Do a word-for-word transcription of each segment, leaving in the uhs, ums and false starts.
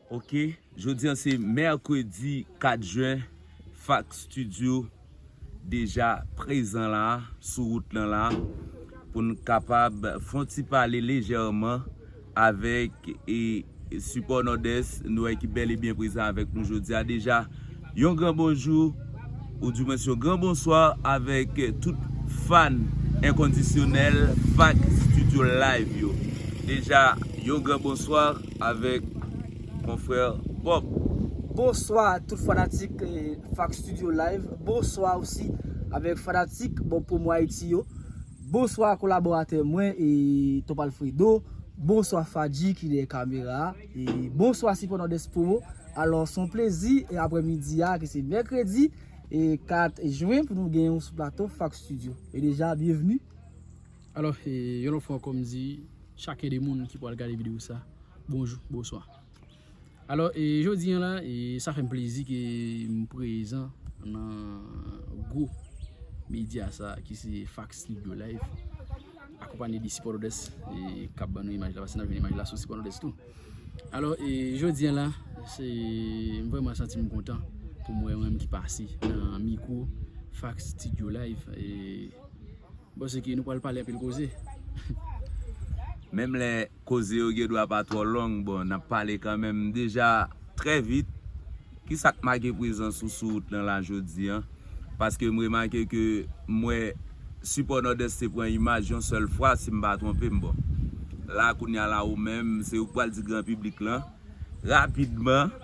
Ok, jodi a se mèkredi kat jen, Fax Studio deja prezan la, sou wout lan la, pou n kapab fè yon ti pale lejèman avèk e, Sipò Nòdès, nou wè ki bèl e byen prezan avèk nou jodi a deja. Yon gran bonjou, oudimwens yon gran bonswa avèk tout fan enkondisyonèl Fax Studio Live yo. Deja, yon gran bonswa avèk konfrè Bob. Bonswa tout fanatik eh, Fax Studio Live. Bonswa osi avèk fanatik Bob Promo Haïti yo. Bonswa kolaboratè mwen e Top Alfredo. Bonswa Fadji ki dèyè kamera. E bonswa Sipò Nòdès Promo. Alò, se yon plezi e aprèmidi a ki se mèkredi e kat jen pou nou genyen w sou plato Fax Studio. E deja, byenvni. Alò, e, yon lòt fwa ankò m di chak de moun ki pral gade videyo sa, bonjou, bonswa. Alò, e, jodi a la, e, sa fè m plezi ke m prezan nan gwo medya sa ki se Fax Studio Live, akonpanye de Sipò Nòdès, e, k ap ban nou imaj la, paske n ap jwenn imaj la sou Sipò Nòdès tou. Alò, e, jodi a la, se, m vrèman santi m kontan pou m wè mwen menm ki pase nan mikwo Fax Studio Live. E, Bon, se ke nou pral pale anpil koze. Menm lè koze yo gen dwa pa twò long, bon, n ap pale kanmenm. Deja, trè vit, ki sa k make prezans ou sou wout lan la jodi a? Paske m remake ke m wè Sipò Nòdès te pran imaj yon sèl fwa, si m pa twonpe m, bon. La, kounye a la, ou menm, se ou k pral di gran piblik lan, rapidman,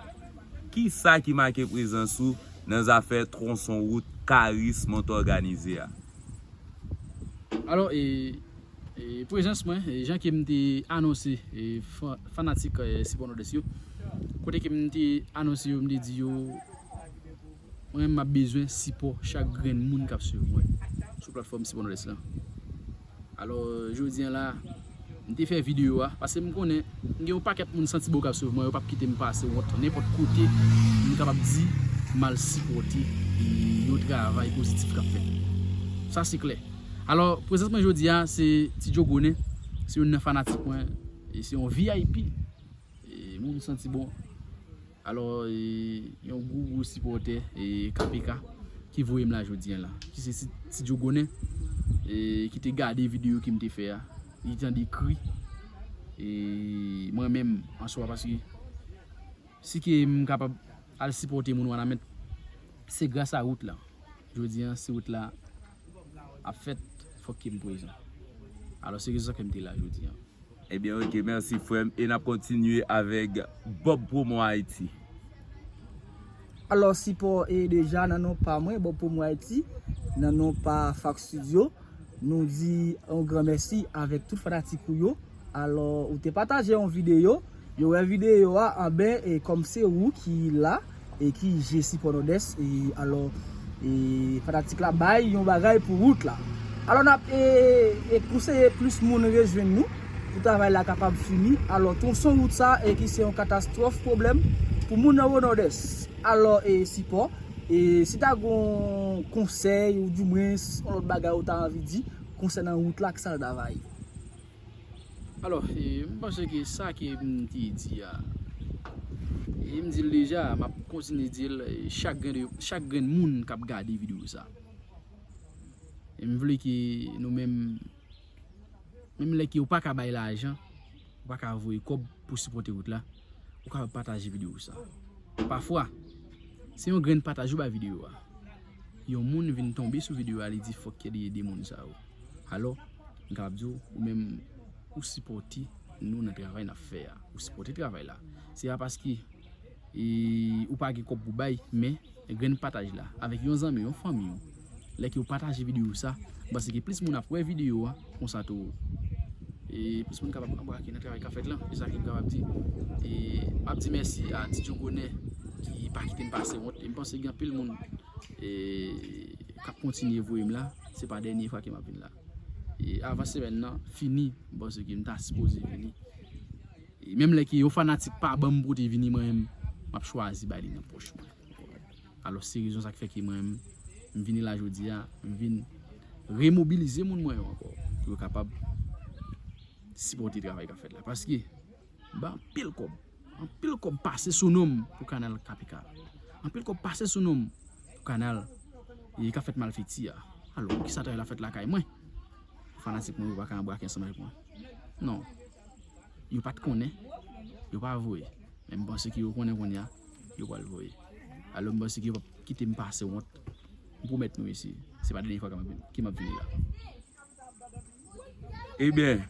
ki sa ki make prezans ou nan zafè twonson wout Karis Mòntò Òganize a? Alò, e, e, prezans mwen, e, jan ke m te anonse, e, fa- fanatik e, Sipò Nòdès yo, kote ke m te anonse yo, m te di yo, mwen menm m ap bezwen sipò chak grenn moun k ap swiv mwen sou platfòm Sipò Nòdès lan. Alò, jodi a la, m te fè videyo a, paske m konnen m gen yon pakèt moun santi bon k ap swiv mwen, yo p ap kite m pase wont nenpòt kote, m kapab di m al sipòte e, yon travay pozitif k ap fèt. Sa se klè. Alò, prezans mwen jodi a, se Ti Djo Gonnen, se youn nan fanatik mwen, e se yon V I P, e moun santi bon. Alò, e, yon gwo gwo sipòtè e K P K ki voye m la jodi a la, ki se Ti- Ti Djo Gonnen, e ki te gade videyo ke m te fè a, li tande kri e mwen menm an swa, paske si ke m kapab al sipòte moun Wanament, se gras a wout la. Jodi a, si wout la ap fèt, fòk ke m prezan. Alò, se rezon sa ke m te la jodi a. Ebyen, ok, mèsi frè m. E n ap kontinye avèk Bob Promo Haïti. Alò, sipò e deja nan non pa mwen, Bob Promo Haïti, nan non pa Fax Studio, nou di yon gran mèsi avèk tout fanatik ou yo. Alò, ou te pataje yon videyo, yo wè videyo a, anben, e kòm se ou ki la, e ki je Sipò Nòdès, e alò, e fanatik la bay yon bagay pou wout la. Alò, n ap e, e konseye plis moun rejwenn nou pou travay la kapab fini. Alò, twonson wout sa, e ki se yon katastwòf pwoblèm pou moun nan Wo Nòdès. Alò, e Sipò, e si ta gon konsèy, oudimwens, yon lòt bagay ou ta anvi di konsènan wout la, ki sa l ta va ye? Alò, e, m panse ke sa ke m te di a, e m di l deja, m ap kontinye di l, e, chak grenn, chak grenn moun k ap gade videyo sa. E m vle ke nou menm, menm lè ke ou pa ka bay lajan, ou pa ka voye kòb pou sipòte wout la, ou kapab pataje videyo sa. Pafwa, se yon grenn pataj ou bay videyo a, yon moun vin tonbe sou videyo a, li di fòk ke li ede moun sa yo. Alò, m kapab di w, ou menm, ou sipòte nou nan travay n ap fè a. Ou sipòte travay la. Se pa paske e, ou pa gen kòb pou bay, men grenn pataj la, avèk yon zanmi, yon fanmi w, lè ke w pataje videyo sa, m panse ke plis moun ap wè videyo a, konsa tou, e, plis moun kapab anbrake nan travay k ap fèt lan. Se sa ke m kapab di. E, m ap di mèsi a Ti Djo Gonnen ki pa kite m pase wont. E m panse gen anpil moun, e, k ap kontinye voye m la. Se pa dènye fwa ke m ap vin la. E, avan semèn nan fini, m panse ke m ta sipoze vini. E menm lè ke yon fanatik pa ban m pou te vini, mwen menm, m ap chwazi bay li nan pòch mwen. Alò, se rezon sa k fè ke mwen menm, m vini la jodi a, m vin remobilize moun mwen yo ankò, pou yo kapab sipòte travay k ap fèt la. Paske, m bay anpil kòb. Anpil kòb pase sou non m pou kanal K P K. Anpil kòb pase sou non m pou kanal e k ap fèt Malfiti a. Alò, poukisa travay la fèt lakay mwen? Fanatik mwen yo pa ka anbrake ansanm avèk mwen. Non. Yo pa t konnen. Yo pa voye. Men m panse ke yo konnen kounye a. Yo pral voye. Alò, m panse ke yo p ap kite m pase wont. M pwomèt nou mesye, se pa dènye fwa ke m ap vin, ke m ap vini la. Ebyen,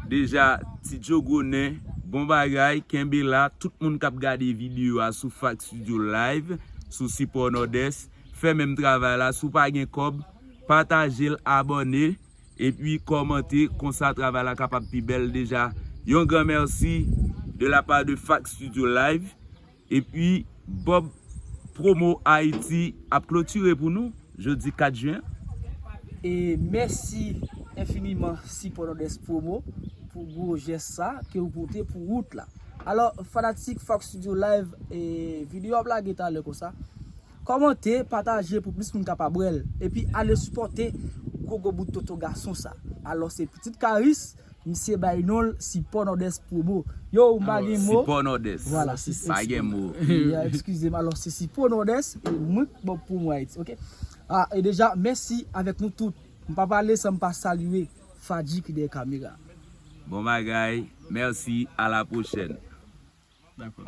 deja, Ti Djo Gwonnen, bon bagay, kenbe la, tout moun k ap gade videyo a sou Fax Studio Live, sou Sipò Nòdès, fè menm travay la, si w pa gen kòb, pataje l, abòne, epi kòmante, konsa travay la kapab pi bèl deja. Yon gran mèsi de la part de Fax Studio Live. Epi, Bob Promo Haïti ap klotire pou nou, jodi kat jen. E mèsi enfiniman Sipò Nòdès Promo pou gwo jès sa ke w pote pou wout la. Alò, fanatik Fox Studio Live, e, videyo ap lage talè konsa. Kòmante, pataje pou plis moun kapab wè l. Epi, ale sipòte gwo gwo bout tonton gason sa. Alò, se Pitit Karis, misye bay non l Sipò Nòdès Promo. Yo, m pa gen mo. Sipò Nòdès. Vwala, se, pa gen mo. Ya, eskize m. Alò, se Sipò Nòdès, e mwen k Bob Promo Haïti, oke? A, e deja, mèsi avèk nou tout. M pa pale san m pa salye Fadji ki dèyè kamera. Bon bagay, mèsi, a la pwochèn. Dakò.